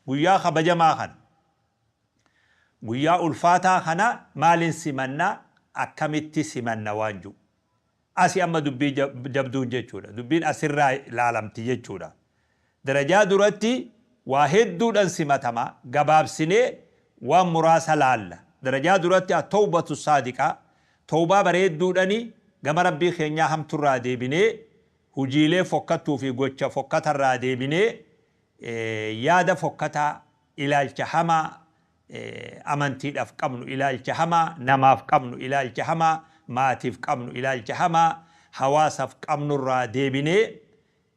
Guyyaa kabajamaa kana, guyyaa ulfaataa kana maaliin simanna, akkamitti simanna waan jiru. Asi amma dubbii jabduun jechuudha. Dubbiin asirraa laalamti jechuudha. Darajaa duratti waa hedduudhan simatama, gabaabsinee waan muraasa laalla. Darajaa duratti at-tawbatu saadiqa, tawbaa bareedduudhani gama Rabbii keenyaa hamturraa deebinee, hujiilee fokkattuu fi gocha fokkatarraa deebinee, yaada fokkataa, ilaalcha hamaa amantiidhaaf qabnu, ilaalcha hamaa namaaf qabnu, ilaalcha hamaa maatiif qabnu, ilaalcha hamaa hawaasaaf qabnurraa deebinee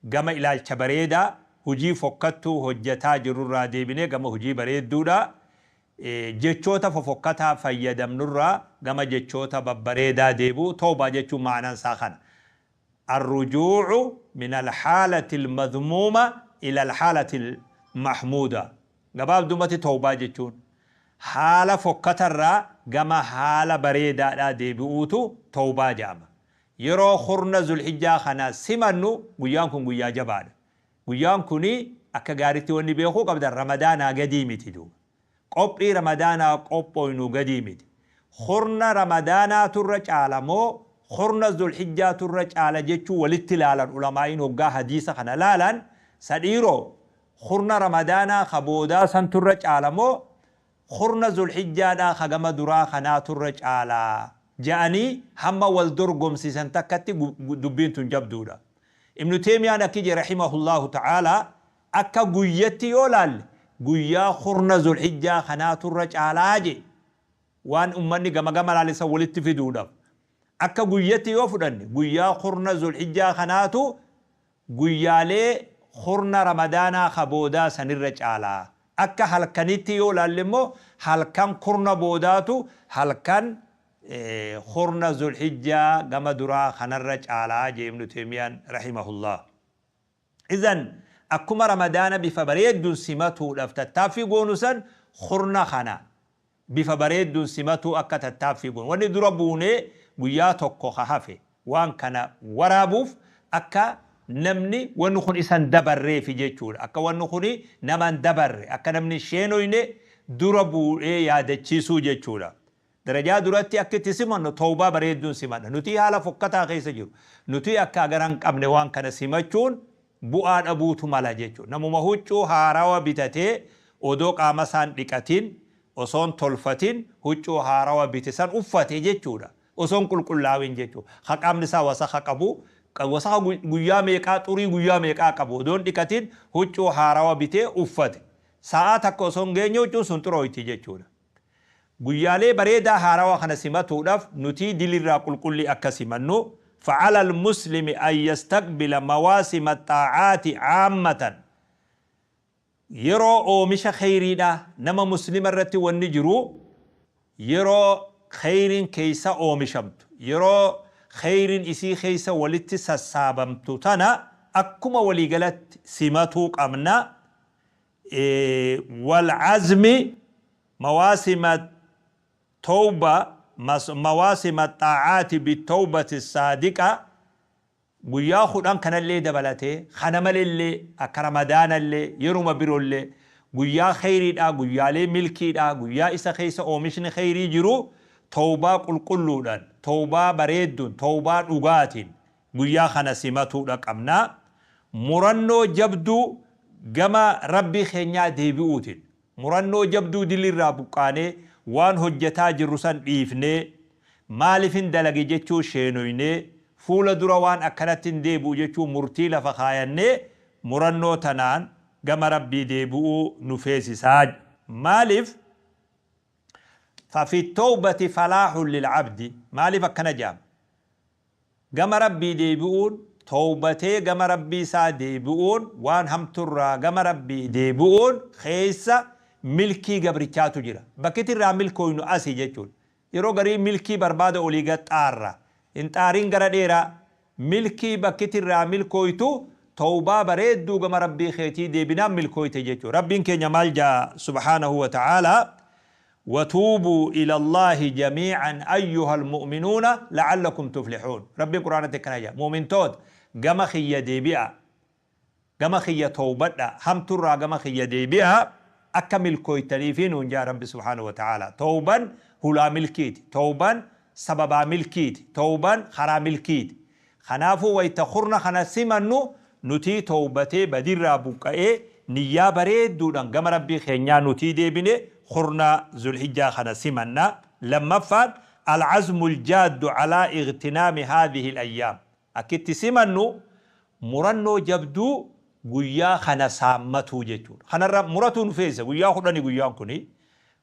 gama ilaalcha bareedaa, hujii fokkattuu hojjataa jirrurraa deebinee gama hujii bareedduudha, jechoota fofokkataa fayyadamnurraa gama jechoota babbareedaa deebi'u. Tawbaa jechuun ma'anaan isaa kana. Arrujuu'u min alhaalati almadhmuuma ila alhaalati almahmuuda. Gabaabdumatti tawbaa jechuun haala fokkatarraa gama haala bareedaadhaa deebi'uutu tawbaa jedhama. Yeroo kurna Zulhijjaa kana simannu guyyaan kun guyyaa jabaadha. Guyyaan kun akka gaaritti wanni beekuu qabdan Ramadaanaa gadii miti duuba. Qophii Ramadaanaa qophooynu gadii miti. Kurna Ramadaanaatu irra caala moo kurna Zulhijjaatu irra caala jechuu walitti laalan ulamaa'iin hoggaa hadiisa kana laalan, sa dhiiroo kurna Ramadaanaa ka boodaa santu irra caala moo kurna Zulhijjaadhaa ka gama duraa kanaatu irra caala ja'anii hamma wal dorgomsiisan takkatti dubbiin tun jabduudha. Ibnu Teeymiyaan akki jedhe rahimahullaahu ta'aalaa, akka guyyatti yoo laalle guyyaa kurna Zulhijjaa kanaatu irra caalaa jedhe, waan ummanni gama gama laale san walitti fiduudhaaf. Akka guyyatti yoo fudhanne guyyaa kurna Zulhijjaa kanaatu guyyaalee kurna Ramadaanaa ka boodaa sanirra caala. Akka halkanitti yoo laalle immoo halkan kurna boodaatu halkan kurna Zulhijjaa gama duraa kanarra caalaa jee Ibnu Teeymiyaan rahimahullah. Izan akkuma Ramadaana bifa bareedduun simatuudhaaf tattaaffii goonu san kurna kana bifa bareedduun simatuu akka tattaaffii goonu. Wanni dura buunee guyyaa tokko ka hafe waan kana waraabuuf akka namni wanni kun isa hin dabarreefi jechuudha. Akka wanni kun nama hin dabarre, akka namni hin sheenoyne dura bu'ee yaadachiisuu jechuudha. Darajaa duratti akka itti simannu tawbaa bareedduun simanna. Nutii haala fokkataa keessa jiru. Nutii akka agara hin qabne waan kana simachuun bu'aa dhabuutu mala jechuudha. Namuma huccuu haarawa bitatee odoo qaama isaa hin dhiqatin, osoo hin tolfatin huccuu haarawa bite san uffate jechuudha. Osoo hin qulqullaawin jechuudha. Ka qaamni isaa wasakha qabu, wasakha guyyaa meeqaa, xurii guyyaa meeqaa qabu odoo hin dhiqatin huccuu haarawa bitee uffate. Sa'aa takka osoo hin geenye huccuun sun xurooyti jechuudha. Guyyaalee bareedaa haarawa kana simatuudhaf nutii dilirraa qulqullii akka simannu, Fa'ala al-muslimi an yastaqbila mawaasima ax-xaa'aati 'aammatan, Yeroo oomisha kheyriidhaa nama muslima irratti wanni jiru yeroo kheyriin keeysa oomishamtu, yeroo kheyriin isii keeysa walitti sassaabamtu tana akkuma waliigalatti simatuu qabna. Wal-'azmi mawaasima tawba mawaasima axxaa'aati bittawbati assaadiqa, guyyaa 10 kanallee dabalatee kana malellee akka ramadaanallee yeruma birollee guyyaa kheyriidhaa, guyyaalee milkiidhaa, guyyaa isa keessa oomishni kheyrii jiru tawbaa qulqulluudhaan, tawbaa bareedduun, tawbaa dhugaatiin guyyaa kana simatuudha qabna. Murannoo jabduu gama Rabbii keenyaa deebi'uutiin, murannoo jabduu dilirraa buqqaanee, waan hojjataa jirru san dhiifnee, maalifin dalage jechuu sheenoynee, fuula dura waan akkanatti hin deebi'u jechuu murtii lafa kaayannee murannoo tanaan gama Rabbii deebi'uu nu feesisaa. Maalif? Fafi tawbati falaahun lil abdi. Maalif akkana jedhama? Gama Rabbii deebi'uun, tawbatee gama Rabbii isaa deebi'uun, waan hamturraa gama Rabbii deebi'uun keessa milkii gabrichaatu jira. Bakkiti irraa milkooynu asi jechuudha. Yeroo garii milkii barbaada olii gad xaarra. Hin xaarin gara dheeraa. Milkii bakkiti irraa milkooytu tawbaa bareedduu gama Rabbii keetii deebinaan milkooyte jechuudha. Rabbiin keenya maal ja'a subhaanahu wa ta'aalaa? Watuubuu ilallaahi jamii'an ayyuhal mu'minuuna la'allakum tuflihuun. Rabbiin Qur'aanatti akkana jedha. Mu'mintoota, gama kiyya deebi'aa. Gama kiyya tawbadhaa. Hamturraa gama kiyya deebi'aa. Akka milkooytaniifi nuun ja'a Rabbi subhaanahu wa ta'aalaa. Tawban hulaa milkiiti. Tawban sababaa milkiiti. Tawban karaa milkiiti. Kanaafuu wayta kurna kana simannu nutii tawbatee badiirraa buqqa'ee niyyaa bareedduudhaan gama Rabbii keenyaa nutii deebine kurna Zulhijjaa kana simanna. Lammaffaan al-azmul jaaddu alaa igtinaami haadhihil ayyaam. Akkitti simannu murannoo jabduu guyyaa kana saammatuu jechuudha. Kanarra muratuu nu feesisa. Guyyaa kudhani guyyaan kuni.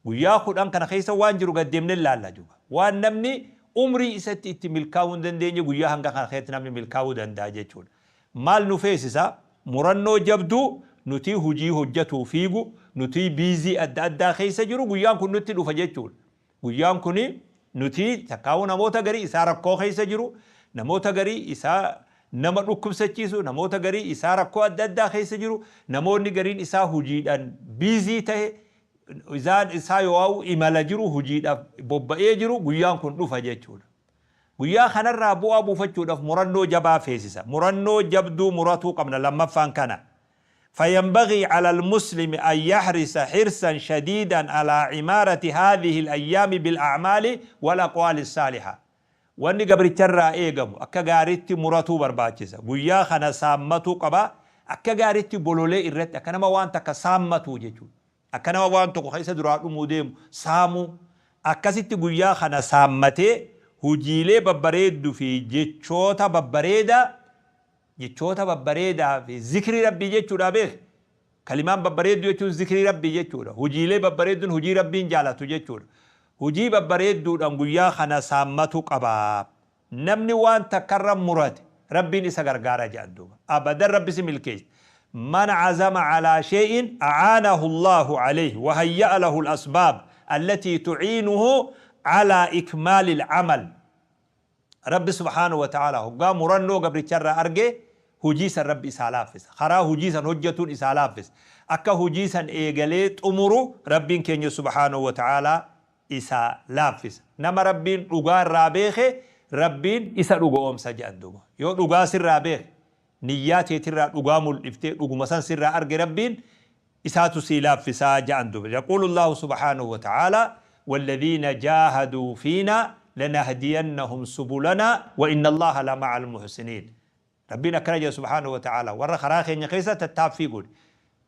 Guyyaa 10 kana keessa waan jiru gad deemnee ilaalla juba. Waan namni umrii isatti itti milkaa'uu hin dandeenye guyyaa hanga kana keessatti namni milkaa'uu danda'a jechuudha. Maal nu feesisa? Murannoo jabduu nutii hujii hojjatuu fiigu, nutii biizii adda addaa keessa jiru guyyaan kun nutti dhufa jechuudha. Guyyaan kuni nuti takkaa'uu namoota garii isaa rakkoo keessa jiru, namoota garii isaa nama dhukkubsachiisu, namoota garii isaa rakkoo adda addaa keessa jiru, namoonni gariin isaa hujiidhaan biizii tahe, isaan isaa yoo imala jiru, hujiidhaaf bobba'ee jiru, guyyaan kun dhufa jechuudha. Guyyaa kanarraa bu'aa buufachuudhaaf murannoo jabaa feesisa. Murannoo jabduu muratuu qabna lammaffaan kana. فينبغي على المسلم أن يحرص حرصا شديدا على عمارة هذه الأيام بالأعمال والأقوال الصالحة. Wanni gabricharraa eegamu akka gaariitti muratuu barbaachisa. Guyyaa kana saammatuu qaba. Akka gaariitti bololee irratti akka nama waan takka saammatuu jechuudha. Akka nama waan tokko keessa duraa dhumuu deemu saamuu. Akkasitti guyyaa kana saammatee hujiilee babbareedduu fi jechoota babbareedaa jechoota babbareedaa fi zikrii Rabbii jechuudha beek. Kalimaan babbareedduu jechuun zikrii Rabbii jechuudha. Hujiilee babbareedduun hujii Rabbiin jaalatu jechuudha. Hujii babbareedduudhaan guyyaa kana saammatu qaba. Namni waan takkarra murate Rabbiin isa gargaara jedhan duuba. Abadan Rabbi si milkeessa. Man azama alaa shay'in a'aanahu Allahu alayhi wa hayya'a lahu al-asbaab allatii tu'iinuhu alaa ikmaali al-amal. Rabbi subhaanahu wa ta'aalaa hoggaa murannoo gabricharraa arge hujii san Rabbi isaa laaffisa. Karaa hujii san hojjatuun isaa laaffisa. Akka hujii san eegalee xumuru Rabbiin keenya subhaanahu wa ta'aalaa isaa laaffisa. Nama Rabbiin dhugaa irraa beeke Rabbiin isa dhugo'oomsa jedhan duuba. Yoo dhugaa sirraa beeke, niyyaa teetirraa dhugaa mul'iftee dhuguma san sirraa arge Rabbiin isaatu sii laaffisaa ja'an duuba. Yaquulu Allaahu subhaanahu wa ta'aalaa walladhiina jaahaduu fiinaa lanahdiyannahum subulanaa wa inna Allaaha lama'al muhsiniin. Rabbiin akkana jedha subhaanahu wa ta'aalaa warra karaa keenya keessa tattaaffii godhe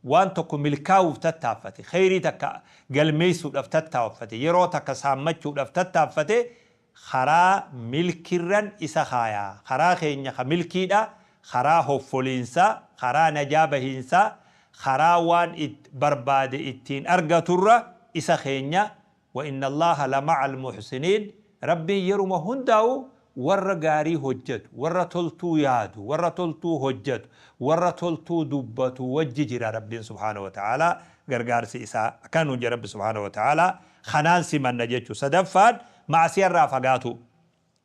waan tokko milkaa'uuf tattaaffate kheyrii takka galmeessuudhaaf tattaaffate yeroo takka saammachuudhaaf tattaaffate karaa milkirran isa kaaya. Karaa keenya ka milkiidha, karaa hoffoliinsaa, karaa najaa bahiinsaa, karaa waan it barbaade ittiin argaturra isa keenya. Wa inna Allaaha la ma'al muhsiniin Rabbiin yeruma hundaa'u warra gaarii hojjatu, warra toltuu yaadu, warra toltuu hojjatu, warra toltuu dubbatu wajji jira Rabbiin subhaanahu wa ta'aalaa gargaarsi isaa akkana nuun jedha Rabbi subhaanahu wa ta'aalaa kanaan simanna jechuu. Sadaffaan ma'siyarraa fagaatuu.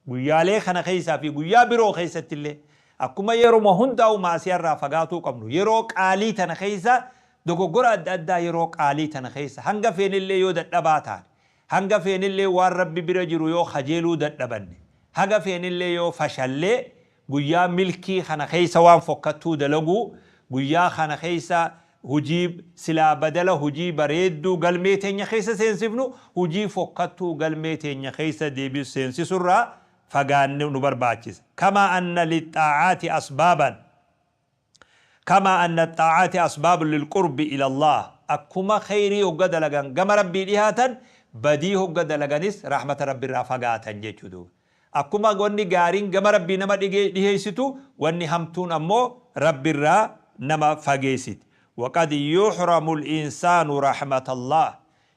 Guyyaalee kana keessaa fi guyyaa biroo keessattillee akkuma yeruma hundaa'u ma'siyarraa fagaatuu qabnu yeroo qaalii tana keessa dogoggora adda addaa yeroo qaalii tana keessa hanga feenillee yoo dadhabaa taane hanga feenillee waan Rabbi bira jiru yoo kajeeluu dadhabanne haga feenillee yoo fashallee guyyaa milkii kana keessa waan fokkattuu dalaguu guyyaa kana keessa hujii silaa badala hujii bareedduu galmee teenya keessa seensifnu hujii fokkattuu galmee teenya keessa deebisu seensisurraa fagaanne nu barbaachisa. Kamaa anna lixxaacaati asbaaban Kamaa anna axxaacaati asbaabun lilqurbi ilallaah Akkuma kheyrii hogga dalagan gama Rabbii dhihaatan badii hogga dalaganis rahmata Rabbirraa fagaatan jechu duuba. Akkuma wanni gaariin gama Rabbii nama dhiheeysitu wanni hamtuun ammoo Rabbirraa nama fageeysiti. Waqad yuhramu al-insaanu rahmatallaah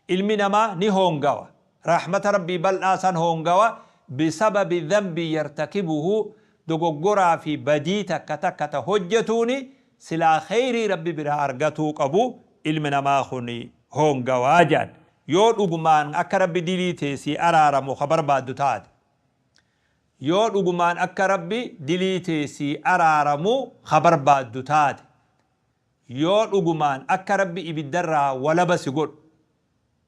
Ilmi namaa ni hoongawa. Rahmata Rabbii bal'aa san hoongawa bisababi dhanbin yartakibuhu dogoggoraa fi badii takka takka ta hojjatuuni silaa kheyrii Rabbi biraa argatuu qabu ilmi namaa kuni hoongawa je'an. Yoo dhugumaan akka Rabbi dilii tee sii araaramu ka barbaaddu taate. Yoo dhugumaan akka Rabbi dilii tee sii araaramu ka barbaaddu taate. Yoo dhugumaan akka Rabbi ibiddarraa walaba si godhu,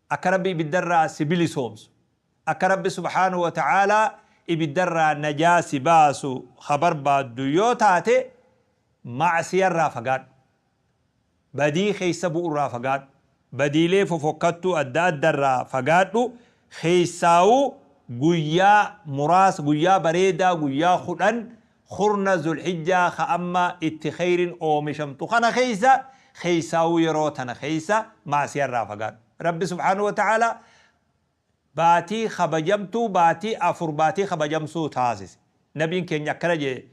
akka Rabbi ibiddarraa si bilisoomsu, akka Rabbi subhaanahu wa ta'aalaa ibiddarraa najaa si baasu ka barbaaddu yoo taate, ma'siyarraa fagaadhu. Badii keessa bu'urraa fagaadhu. Badiilee fofokkattuu adda addarraa fagaadhu. Keessaawuu guyyaa muraasa, guyyaa bareedaa, guyyaa 10 kurna Zulhijjaa ka amma itti kheyrin oomishamtu kana keessa, keessaawuu yeroo tana keessa ma'siyarraa fagaadhu. Rabbi subhaanahu wa ta'aalaa baatii kabajamtuu, baatii 4 baatii kabajamsuu taasise. Nabiin keenya akkana jee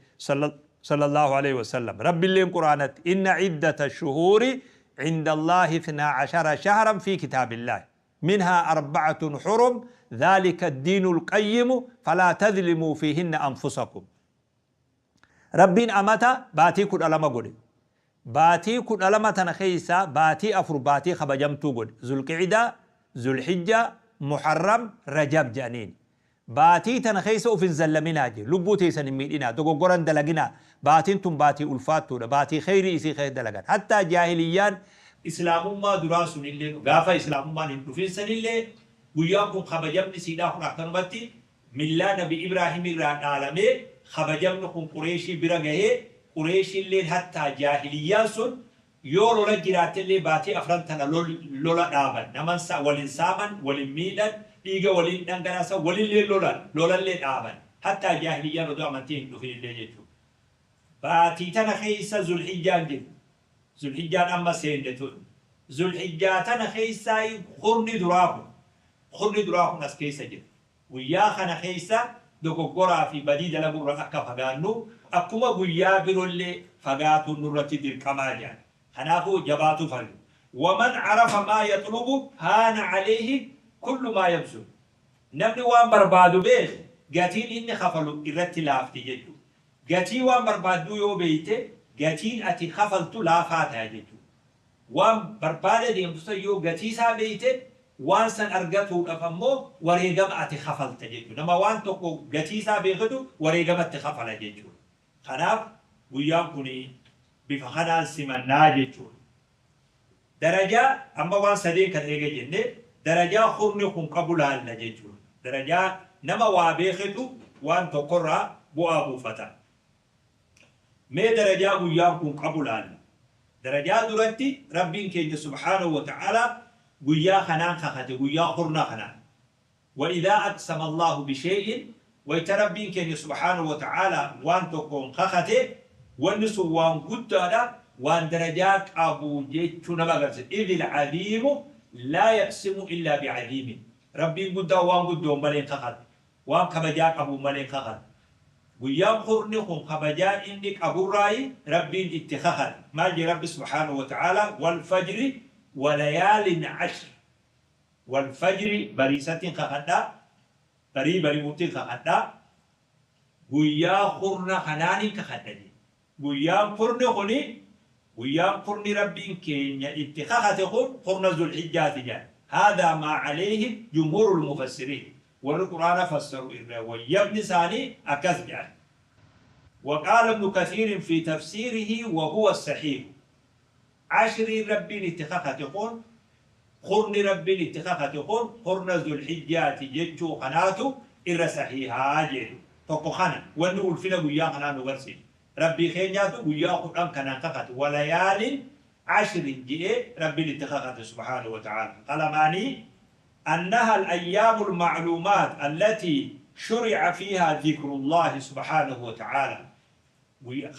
sallallahu alaihi wasallam. Rabbilleen Quraanatti inna iddata shuhuuri cinda Allaahi 12 shahran fi kitaabillaahi. Minhaa arba'atun hurum dhaalika ad-diinul qayyimu falaa tadhlimuu fiihinna anfusakum. Rabbiin amata baatii 12 godhe. Baatii 12 tana keessaa baatii 4 baatii kabajamtuu godhe. Zulqi'idaa, Zulhijjaa, Muharram, Rajab jedhaniin. Baatii tana keessa of hin zallaminaa je. Lubbuu teessan hin miidhinaa, dogoggora hin dalaginaa. Baatiin tun baatii ulfaattuudha. Baatii kheyrii isii keessa dalagan. Hattaa jaahiliyyaan Islaamummaa duraa sunillee, gaafa Islaamummaan hin dhufin sanillee, guyyaan kun kabajamni siidhaa kun akkanumatti millaa Nabi Ibraahim irraa dhaalamee kabajamni kun Qureeshii bira gahee, Qureeshiilleen hattaa jaahiliyyaan sun yoo lola jiraattellee baatii afran tana lola dhaaban. Naman wal hin saaman, wal hin miidhan, dhiiga walii hin dhangalaasan, walillee lolan, lolallee dhaaban. Hattaa jaahiliyyaan odoo amantiin hin dhufinillee jechuudha. Baatii tana keessa Zulhijjaan jirti. Zulhijjaan amma seenne tun. Zulhijjaa tana keessaa kurni duraa kun. Kurni duraa kun as keessa jira. Guyyaa kana keessa dogoggoraa fi badii dalagurra akka fagaannu, akkuma guyyaa birollee fagaatuun nurratti dirqamaa jedhan. Kanaafuu jabaatu fallu. Waman carafa maa yaxlubu haana alayhi kullu maa yabzul. Namni waan barbaadu beeke gatiin inni kafalu irratti laafti jechuudha. Gatii waan barbaadduu yoo beeyte gatiin ati kafaltu laafaa ta'a jechuudha. Waan barbaada deemtu san yoo gatii isaa beeyte, waan san argatuudhaaf ammoo wareegama ati kafalta jechuudha. Nama waan tokko gatii isaa beeketu wareegamatti kafala jechuudha. Kanaaf guyyaan kun bifa kanaan simannaa jechuudha. Darajaa amma waan sadeen kan eega jenne, darajaa kurni kun qabu laalla jechuudha. Darajaa nama waa beeketu waan tokkorraa bu'aa buufata. Mee darajaa guyyaan kun qabu laalla. Darajaa duratti Rabbiin keenya subhaanahu wa ta'aalaa guyyaa kanaan kakate, guyyaa kurna kanaan. Wa idhaa aqsama Allahu bishee'in, wayta Rabbiin keenya subhaanahu wa ta'aalaa waan tokkoon kakate, wanni sun waan guddaadha, waan darajaa qabu jechuu nama agarsiisa. Idhil cadiimu laa yaqsimu illaa bicadiimin. Rabbiin guddaan waan guddoon malee hin kakatu. Waan kabajaa qabuun malee hin kakatu. Guyyaan kurni kun kabajaa inni qaburraayi Rabbiin itti kakate. Maal jee Rabbi subhaanahu wa ta'aalaa? Wal fajri wa layaalin ashr. Wal fajri, bariisattiin kakadha, barii bari'uuttiin kakadha, guyyaa kurna kanaanin kakadha jee. Guyyaan kurni kuni, guyyaan kurni Rabbiin keenya itti kakate kun kurna Zulhijjaati jedhan. Haadhaa maa alayhi jumhuurul mufassiriin. Warri Qur'aana fassaru irra wayyabni isaanii akkas jedhan. Waqaala Ibnu Kathiirin fi tafsiirihi wa huwa sahiihu. Ashriin Rabbiin itti kakate kun, kurni Rabbiin itti kakate kun kurna Zulhijjaati jechuu kanaatu irra sahiihaa jedhu. Tokko kana wanni ulfina guyyaa kanaa nu garsiisu. Rabbii keenyaatu guyyaa 10 kanaan kakate. Walayaalin ashrin je'ee Rabbiin itti kakate subhaanahu wa ta'aala. Qalamaanii annaha al-ayyaamu al-ma'luumaat allatii shuri'a fiihaa dhikrullaahi subhaanahu wa ta'aala.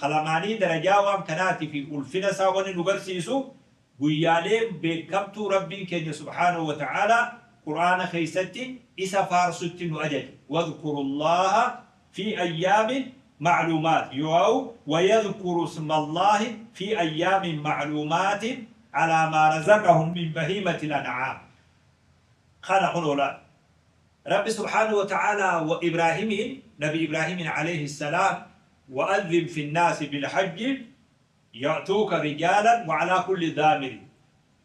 Qalamaanii darajaa waan kanaati fi ulfina isaa wanni nu garsiisu, guyyaaleen beekamtuu Rabbiin keenya subhaanahu wa ta'aala Qur'aana keessatti isa faarsutti nu ajaje. Wadhkurullaaha fi ayyaamin ma'luumaat yoo'u wayadhkuru ismallaahi fi ayyaamin ma'luumaatin alaa maa razaqahum min bahiimatil an'aam. Kana kunoo laal. Rabbi subhaanahu wa ta'aalaa wa Ibraahimiin, Nabi Ibraahimiin alayhi salaam, wa adhin fi nnaasi bil hajji ya'tuuka rijaalan wa alaa kulli daamirin.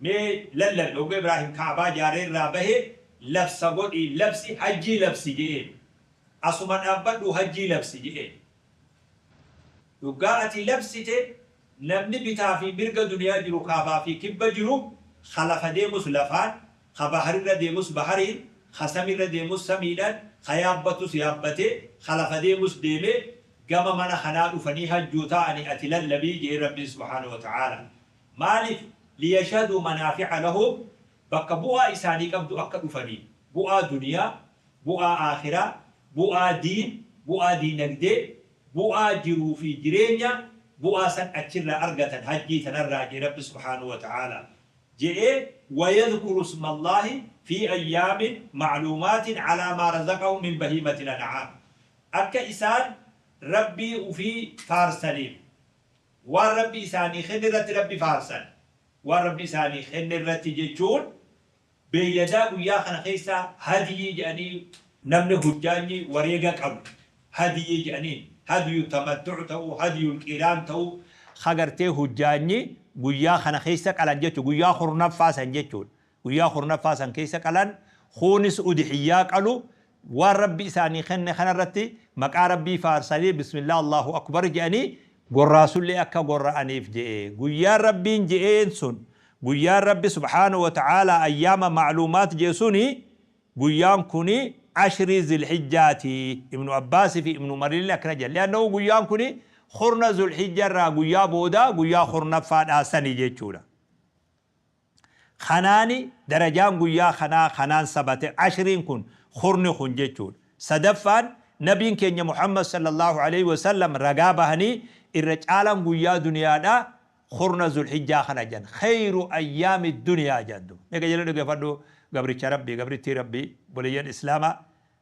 Mee lallabi, hogga Ibraahim Ka'baa jaaree irraa bahe, labsa godhii labsi, hajjii labsi je'een. Asuma dhaabbadhuu hajjii labsi je'een. Yoggaa ati labsite namni bitaa fi mirga duniyaa jiru, kaabaa fi kibba jiru, ka lafa deemus lafaan, ka baharirra deemus bahariin, ka samirra deemus samiidhaan, ka yaabbatus yaabbatee, ka lafa deemus deemee gama mana kanaa dhufanii hajjuu ta'anii ati lallabii je'een Rabbiin subhaanahu wa ta'aalaa. Maaliif? Liyashhaduu manaafi'a lahum. Bakka bu'aa isaanii qabdu akka dhufaniif, bu'aa duniyaa, bu'aa aakhiraa, bu'aa diin, bu'aa diinagdee, bu'aa jiruu fi jireenya, bu'aa san achirraa argatan hajjii tanarraa je'e Rabbi subhaanahu wa ta'aalaa. Je'ee wayadhkuru ismallaahi fii ayyaamin ma'luumaatin alaa maa razaqahum min bahiimatil an'aam. Akka isaan Rabbii ufii faarsaniif waan Rabbi isaanii kenne irratti Rabbi faarsan. Waan Rabbi isaanii kenne irratti jechuun beeyladaa guyyaa kana keessa hadyii jedhanii namni hujjaanyi wareega qalu hadyii jedhaniin, hadyu tamattu' ta'uu, hadyul qiraan ta'uu, ka gartee hujjaanyi guyyaa kana keessa qalan jechuudha. Guyyaa kurnaffaa san jechuudha. Guyyaa kurnaffaa san keessa qalan, kuunis udhiyyaa qalu, waan Rabbi isaanii kenne kana irratti maqaa Rabbii faarsanii bismillah Allahu akbar jedhanii gorraasullee akka gorra'aniif je'e. Guyyaan Rabbiin je'een sun, guyyaan Rabbi subhaanahu wa ta'aalaa ayyaama ma'luumaat je'e suni, guyyaan kuni ashrii zilhijjaati. Ibnu Abbaas fi Ibnu Umarillee akkana jedhan. Li'annahu guyyaan kuni kurna zulhijja irraa guyyaa boodaa guyyaa kurnaffaadhaa sani jechuudha. Kanaani darajaan guyyaa kanaa kanaan sabate, ashriin kun, kurni kun jechuudha. Sadaffaan, Nabiin keenya Muhammad sallallahu aleyhi wa sallam ragaa bahanii irra caalaan guyyaa duniyaadhaa kurna zulhijjaa kana jedhan. Kheyru ayyaami duniyaa jedhan duuba. Mee qajeeloo dhaggeeffadhu gabricha Rabbii, gabrittii Rabbii, obboleeyyan Islaamaa,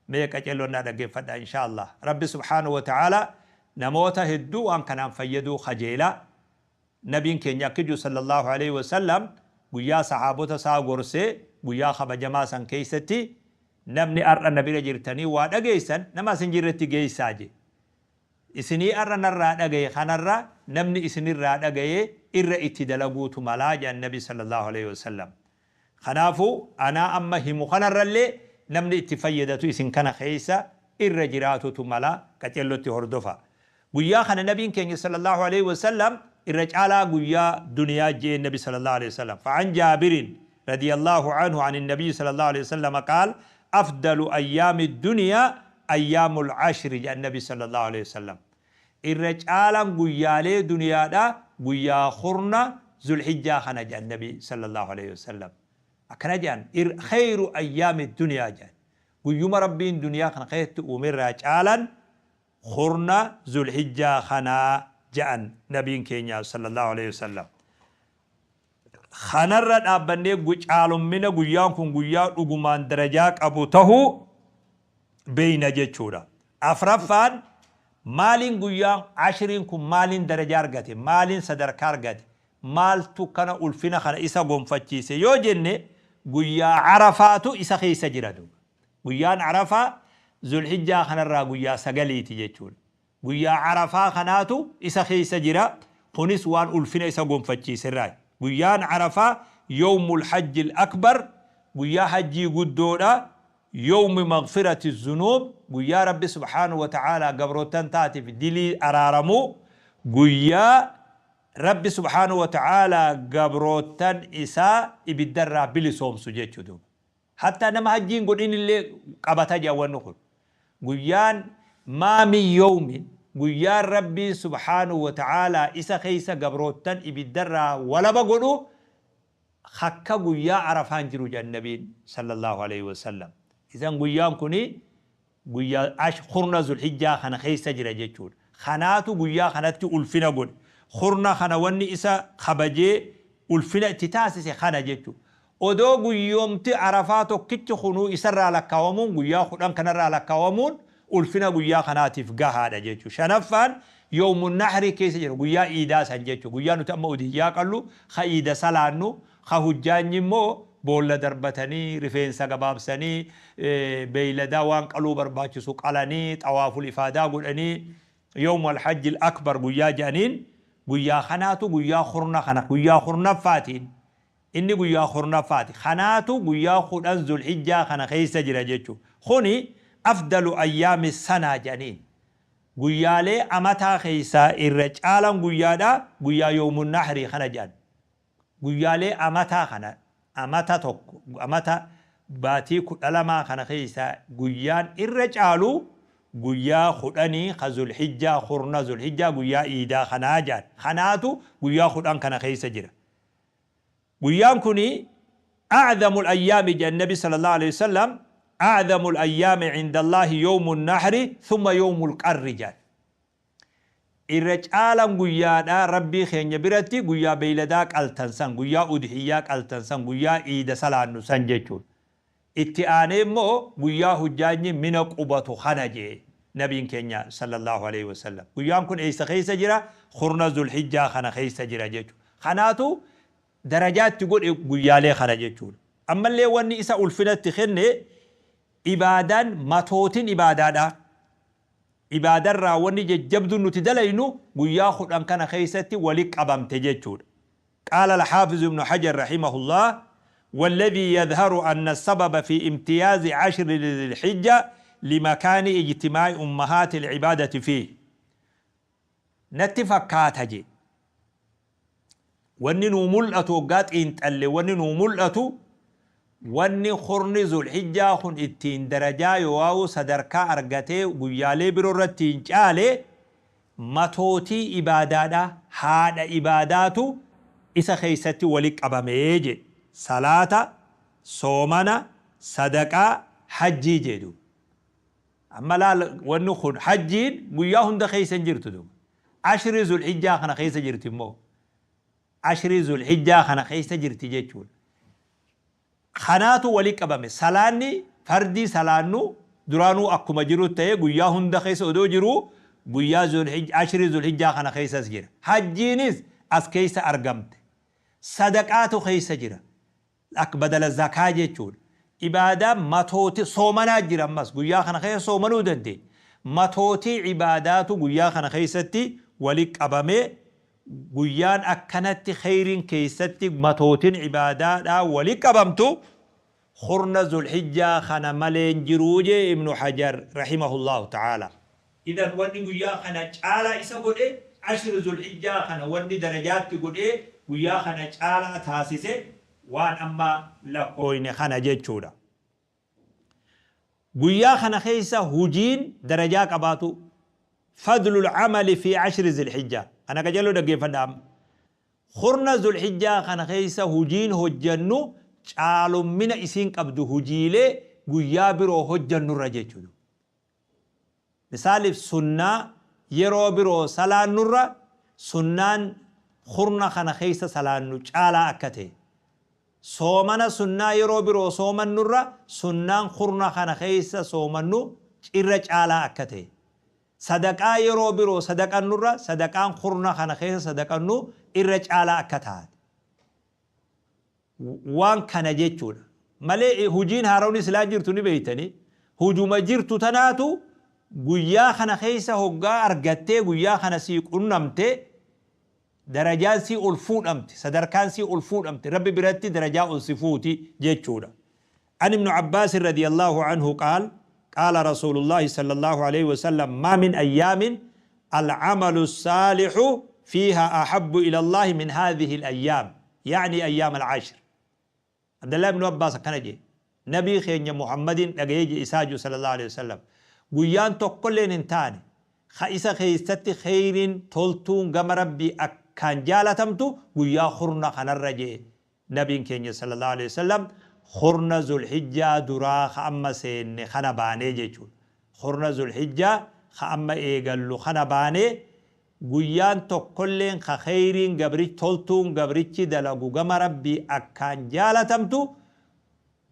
mee qaceelloon naa dhaggeeffadhaa inshaa Allah. Rabbi subhaanahu wa ta'aalaa namoota hedduu waan kanaan fayyaduu kajeela. Nabiin keenya akki ji'u sallallaahu aleyhi wa sallam guyyaa sahaabota isaa gorsee guyyaa kabajamaa san keessatti, namni ar'a na bira jirtanii waa dhageessan nama as hin jirretti geessaa je'e. Isinii ar'a narraa dhagaye kanarra namni isinirraa dhagayee irra itti dalaguutu malaa je'an Nabi sallallaahu aleyhi wa sallam. Kanaafuu anaa amma himu kanarrallee namni itti fayyadatu isin kana keessa irra jiraatutu mala, qacellotti hordofaa. Guyyaa kana Nabiin keenya sallallaahu aleyhi wa sallam irra caalaa guyyaa duniyaa je'een Nabi sallallaahu aleyhi wa sallam. Fa'an Jaabirin radiyallaahu anhu anin nabiyyi sallallaahu aleyhi wa sallam qaal afdalu ayyaami duniyaa ayyaamul ashri je'an Nabi sallallaahu aleyhi wa sallam. Irra caalaan guyyaalee duniyaadhaa guyyaa kurna zulhijjaa kana je'an Nabi sallallaahu aleyhi wa sallam. Akkana je'an kheyru ayyaami duniyaa je'an. Guyyuma Rabbiin duniyaa kana keessatti uume irraa caalaan kurna zulhijjaa kanaa je'an Nabiin keenya sallallaahu aleyhi wa sallam. Kanarra dhaabbannee caalommina guyyaan kun guyyaa dhugumaan darajaa qabu tahuu beeyna jechuudha. Afraffaan, maaliin guyyaan ashriin kun maaliin darajaa argate? Maaliin sadarkaa argate? Maaltu kana ulfina kana isa gonfachiise yoo jenne, guyyaa Arafaatu isa keessa jira duuba. Guyyaan Arafaa Zulhijjaa kanarraa guyyaa sagaliiti jechuudha. Guyyaa Arafaa kanaatu isa keessa jira, kunis waan ulfina isa gonfachiiserraayi. Guyyaan Arafaa yawmul hajjil akbar, guyyaa hajjii guddoodha, yawmi maghfirati zunuub, guyyaa Rabbi subhaanahu wa ta'aalaa gabroottan taatiif dilii araaramu, guyyaa Rabbi subhaanahu wa ta'aalaa gabroottan isaa ibiddarraa bilisoomsu jechu duuba. Hattaa nama hajjii hin godhinillee qabata jedhan wanni kun. Guyyaan maa min yawmin, guyyaan Rabbiin subhaanahu wa ta'aalaa isa keessa gabroottan ibiddarraa walaba godhu akka guyyaa Arafaa hin jiru jedhan Nabiin sallallaahu aleyhi wa sallam. Idan guyyaan kuni guyyaa ash kurna zulhijjaa kana keessa jira jechuudha. Kanaatu guyyaa kanatti ulfina godhe. Kurna kana wanni isa kabajee ulfina itti taasise kana jechuudha. Odoo guyyoomti Arafaa tokkichi kunuu isarraa lakkaawamuun, guyyaa 10 kanarraa lakkaawamuun ulfina guyyaa kanaatiif gahaadha jechuudha. Shanaffaan, yawmun nahrii keessa jira, guyyaa iidaa san jechuudha. Guyyaa nuti amma udhiyyaa qallu, ka iida salaannu, Ka hujjaanyi immoo boolla darbatanii, rifeensa gabaabsanii, beeyladaa waan qaluu barbaachisu qalanii, xawaaful ifaadaa godhanii, yawmal hajjil akbar guyyaa je'aniin, guyyaa kanaatu guyyaa kurna kana, guyyaa kurnaffaatiin, inni guyyaa kurnaffaati. Kanaatu guyyaa 10 zulhijjaa kana keessa jira jechu. Kuni afdalu ayyaami sanaa je'aniin. Guyyaalee amataa keessaa irra caalaan guyyaadhaa guyyaa yawmun nahrii kana je'an. Guyyaalee amataa kana, amata tokko, amata baatii 12 kana keessa guyyaan irra caalu guyyaa kudhanii ka Zulhijjaa, kurna Zulhijjaa, guyyaa iidaa kanaa jedhan. Kanaatu guyyaa 10 kana keessa jira. Guyyaan kuni أعظم الأيام جاء النبي صلى الله عليه وسلم، أعظم الأيام عند الله يوم النحر ثم يوم القر جاء. Irra caalaan guyyaadhaa Rabbii keenya biratti guyyaa beeyladaa qaltan san, guyyaa udhiyyaa qaltan san, guyyaa iida salaannu san jechuudha. Itti aanee immoo guyyaa hujjaanyi Mina qubatu kana jee nabiin keenya sallallahu alaihi wasallam. Guyyaan kun eessa keessa jira? Kurna Zulhijjaa kana keessa jira jechuudha. Kanaatu darajaa itti godhe guyyaalee kana jechuudha. Ammallee wanni isa ulfinatti kenne ibaadaan matootin ibaadaadha. Ibaadarraa wanni jajjabduun nuti dalaynu guyyaa 10 kana keessatti wali qabamte jechuudha. قال الحافظ ابن حجر رحمه الله: والذي يظهر أن السبب في امتياز عشر ذي الحجة لمكان اجتماع أمهات العبادة فيه. Natti fakkaata je. Wanni nuu mul'atu waggaa xiinxalle, wanni nuu mul'atu, wanni kurni Zulhijjaa kun ittiin darajaa yoo'aawu sadarkaa argatee guyyaalee biroo irratti hin caale, matootii ibaadaadha, haadha ibaadaatu isa keessatti wali qabamee jedhe. Salaata, soomana, sadaqaa, hajjii jedhu. Amma laal, wanni kun hajjiin guyyaa hunda keessa hin jirtu duuba. Ashri Zulhijjaa kana keessa jirti immoo. Ashri Zulhijjaa kana keessa jirti jechuudha. Kanaatu wali qabame. Salaanni fardii salaannu duraanuu akkuma jiru ta'ee guyyaa hunda keessa odoo jiru, guyyaa ashri Zulhijjaa kana keessas jira. Hajjiinis as keessa argamte. Sadaqaatu keessa jira. Akka badala zakaa jechuudha. Ibaadaa matooti soomanaa jira, ammas guyyaa kana keessa soomanuu dandeenya. Matootii ibaadaatu guyyaa kana keessatti wali qabamee, guyyaan akkanatti kheyriin keessatti matootiin ibaadaadhaa wali qabamtu kurna Zulhijjaa kana malee hin jiruu jee Ibnu Hajar rahimahullahu ta'ala. Idan wanni guyyaa kana caalaa isa godhe, ashri Zulhijjaa kana wanni darajaatti godhee guyyaa kana caalaa taasise waan amma lakkooyne kana jechuudha. Guyyaa kana keessa hujiin darajaa qabaatu, fadlul amali fi ashri Zilhijjaa. Kana qajeeloo dhaggeeffadhaa amma. Kurna Zulhijjaa kana keessa hujiin hojjannu caalommina isiin qabdu hujiilee guyyaa biroo hojjannurra jechuudha. Misaaliif, sunnaa yeroo biroo salaannurra sunnaan kurna kana keessa salaannu caalaa akka ta'e. Soomana sunnaa yeroo biroo soomannurra sunnaan kurna kana keessa soomannu irra caalaa akka ta'e. Sadaqaa yeroo biroo sadaqannurra sadaqaan kurna kana keessa sadaqannu irra caalaa akka taate. Waan kana jechuudha. Malee hujiin haarawni silaa jirtu ni beeytanii. Hujuma jirtu tanaatu guyyaa kana keessa hoggaa argattee, guyyaa kana sii qunnamte, darajaan sii ol fuudhamte, sadarkaan sii ol fuudhamte, Rabbi biratti darajaa ol si fuuti jechuudha. عن ابن عباس رضي الله عنه قال: قال رسول الله صلى الله عليه وسلم: ما من أيام العمل الصالح فيها أحب إلى الله من هذه الأيام، يعني أيام العشر. عبد الله بن عباس akkana jee: Nabii keenya Muhammadin dhaga'ee je isaaju sallallahu alaihi wasallam, guyyaan tokkolleen hin taane ka isa keessatti kheyriin toltuun gama Rabbii akkaan jaalatamtu guyyaa kurna kanarra jee nabiin keenya sallallahu alaihi wasallam. Kurna Zulhijjaa duraa ka amma seenne kana baanee jechuudha. Kurna Zulhijjaa ka amma eegallu kana baanee, guyyaan tokkolleen ka kheyriin gabrich toltuun gabrichi dalagu gama Rabbii akkaan jaalatamtu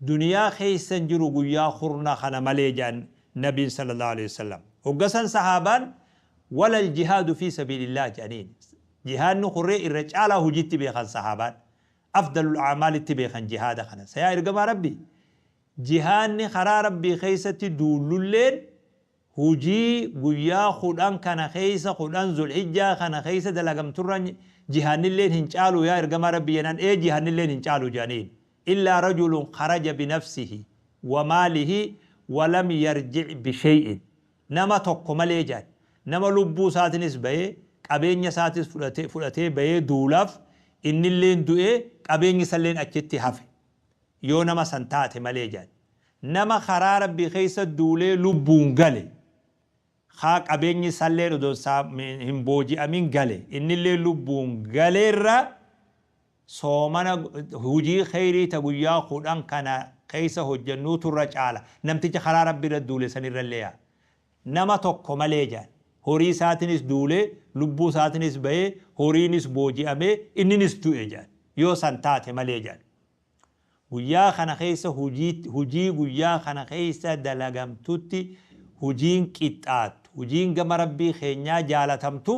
duniyaa keessan jiru guyyaa kurna kana malee jedhan nabiin sallallahu alaihi wasallam. Hoggasan sahaabaan "ولا الجهاد في سبيل الله?" jedhaniin. Jihaadni kurree irra caalaa hujitti beekan sahaabaan. أفضل الأعمال itti beekan jihaada kana. Sayaa ergamaa Rabbii, jihaadni karaa Rabbii keessatti duullulleen hujii guyyaa 10 kana keessa, 10 Zulhijjaa kana keessa dalagamturra jihaannilleen hin caalu yaa ergamaa Rabbii jedhan? Ee, jihaannilleen hin caalu jedhaniin. إلا رجل خرج بنفسه وماله ولم يرجع بشيء. Nama tokko malee jedhan. Nama lubbuu isaatiinis bahee, qabeenya isaatis fudhatee bahee duulaaf, innilleen du'ee, qabeenyi isalleen achitti hafe. Yoo nama san taate malee jedhan. Nama karaa Rabbii keessa duulee lubbuun gale, haa qabeenyi isalleen odoo hin booji'amin gale, innillee lubbuun galeerra. Soomana hujii kheyrii ta guyyaa 10 kana keessa hojjannuutu irra caala namticha karaa Rabbi irra duule sanirrallee yaa. Nama tokko malee jedhan. Horii isaatinis duulee, lubbuu isaatinis bahee, horiinis booji'amee, inninis du'e jedhan. Yoo san taate malee jedhan. Guyyaa kana keessa hujii guyyaa kana keessa dalagamtutti hujiin qixxaattu, hujiin gama Rabbii keenyaa jaalatamtu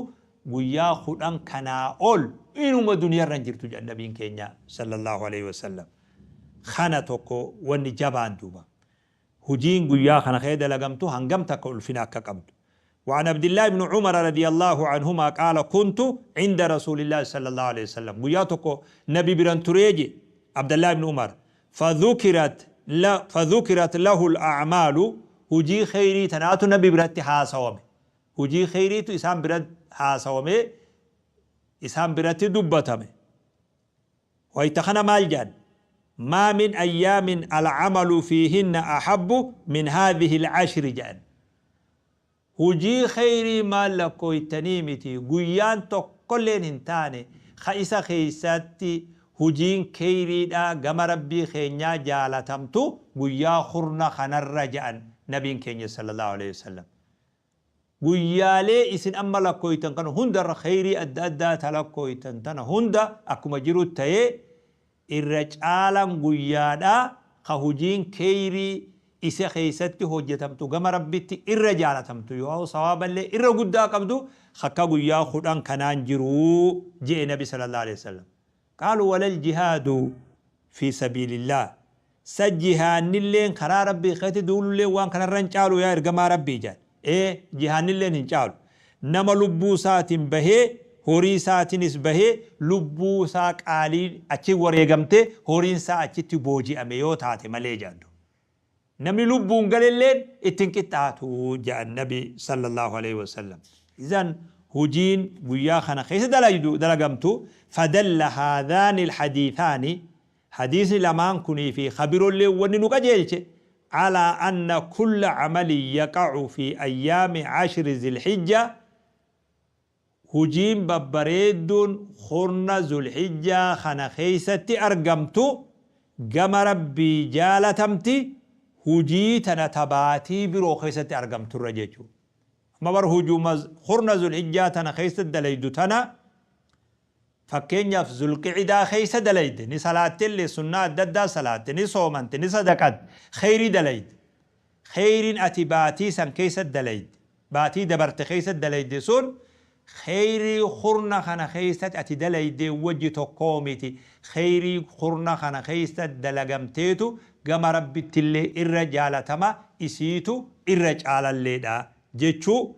guyyaa 10 kanaa ol inuma duniyarra hin jirtu jedhan nabiin keenya sallallahu alaihi wasallam. Kana tokko wanni jabaan duuba. Hujiin guyyaa kana keessa dalagamtu hangam takka ulfina akka qabdu. وعن عبد الله بن عمر رضي الله عنهما قال كنت عند رسول الله صلى الله عليه وسلم، guyyaa tokko nabi biran ture je عبد الله بن عمر، فذكرت له الأعمال، hujii kheyrii tanaatu nabi biratti haasawame. Hujii kheyriitu isaan biratti haasawame, isaan biratti dubbatame. Wayta kana maal jedhan? ما من أيام العمل فيهن أحب من هذه العشر jedhan. Hujii kheyrii maal lakkooytanii miti, guyyaan tokkolleen hin taane ka isa keeysatti hujiin kheyriidha gama Rabbii keenyaa jaalatamtu guyyaa kurna kanarra jedhan nabiin keenya sallallahu alaihi wasallam. Guyyaalee isin amma lakkooytan kana hundarra, kheyrii adda addaa ta lakkooytan tana hunda akkuma jiru ta'ee, irra caalan guyyaadha ka hujiin kheyrii isa keessatti hojjetamtu gama Rabbitti irra jaalatamtu, yoo sawaaballee irra guddaa qabdu, akka guyyaa 10 kanaan jiruu je'e nabi sallallahu alaihi wasallam. قالوا ولا الجهاد في سبيل الله، sa jihaannilleen karaa Rabbii keetti duulullee waan kanarra hin caalu yaa ergamaa Rabbii jedhan? Ee, jihaannilleen hin caalu. Nama lubbuu isaatiin bahee, horii isaatiinis bahee, lubbuu isaa qaalii achi wareegamte, horiin isaa achitti booji'ame yoo taate malee jedhan. Namni lubbuun galelleen ittiin qixxaatu jedhan nabi sallallahu alaihi wasallam. إذن hujiin guyyaa kana keessa dalagamtu. فدل هذان الحديثان، hadiisni lamaan kunii fi kabirollee wanni nu qajeelche، على أن كل عمل يقع في أيام عشر ذي الحجة، hujiin babbareedduun kurna Zulhijjaa kana keeysatti argamtu gama Rabbii jaalatamti hujii tana tabaatii biroo keessatti argamturra jechuudha. Amma bar hujuma kurna Zulhijjaa tana keessatti dalaydu tana, fakkeenyaaf Zulqicidaa keessa dalayde, ni salaattellee, sunnaa adda addaa salaatte, ni soomante, ni sadaqatte, kheyrii dalayde. Kheyriin ati baatii san keessa dalayde, baatii dabarte keessa dalayde sun, kheyrii kurna kana keessatti ati dalayde wajji tokkoo miti. Kheyrii kurna kana keessa dalagamteetu gama Rabbittillee irra jaalatama, isiitu irra caalalleedha jechuu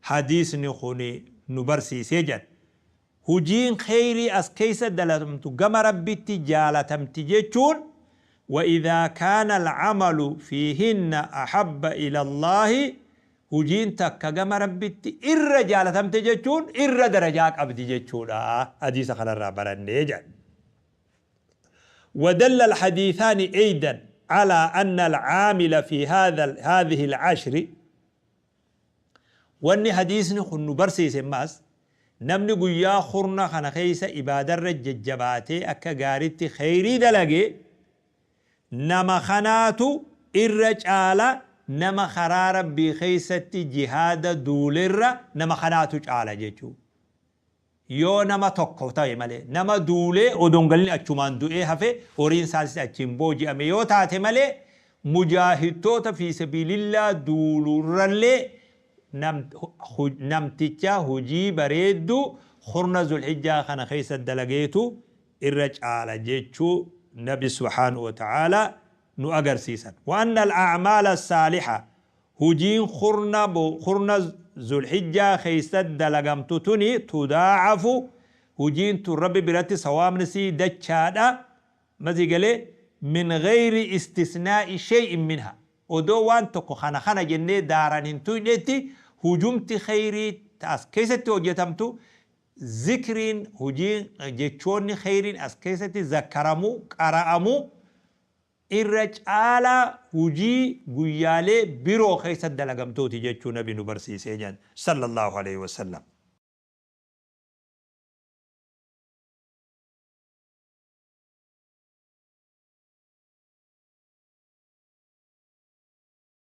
hadiisni kun nu barsiisee jedha. Hujiin kheyrii as keessa dalagamtu gama Rabbitti jaalatamti jechuun، وإذا كان العمل فيهن أحب إلى الله، hujiin takka gama Rabbitti irra jaalatamte jechuun irra darajaa qabdi jechuudha hadiisa kanarraa barannee jedha. ودل الحديثان أيضا على أن العامل في هذه العشر، wanni hadiisni kun nu barsiise maas, namni guyyaa kurna kana keessa ibaadarra jajjabaatee akka gaaritti kheyrii dalage, nama kanaatu irra caala nama karaa Rabbii keessatti jihaada duulerra, nama kanaatu caala jechuu. Yoo nama tokko ta'e malee, nama duulee odoon galin achumaan du'ee hafe, horiin isaanis achiin booji'ame yoo taate malee, mujaahidtoota fi sabiilillaa duulurrallee namticha hujii bareedduu kurna Zulhijjaa kana keessa dalageetu irra caala jechuu nabi subhaanahu wa ta'aalaa nu agarsiisan. وأن الأعمال الصالحة، hujiin kurna Zulhijjaa keessa dalagamtu tuni، تضاعف، hujiin tun Rabbi biratti sawaabni sii dachaadha masii galee، من غير استثناء شيء منها، odoo waan tokko kana kana jennee daaran hin tuynetti, hujumti kheyrii as keessatti hojjetamtu, zikriin, hujiin, jechoonni kheyriin as keessatti zakkaramuu, qara'amuu irra caalaa hujii guyyaalee biroo keessatti dalagamtooti jechuu nabi nu barsiisee jedhan sallallahu alaihi wasallam.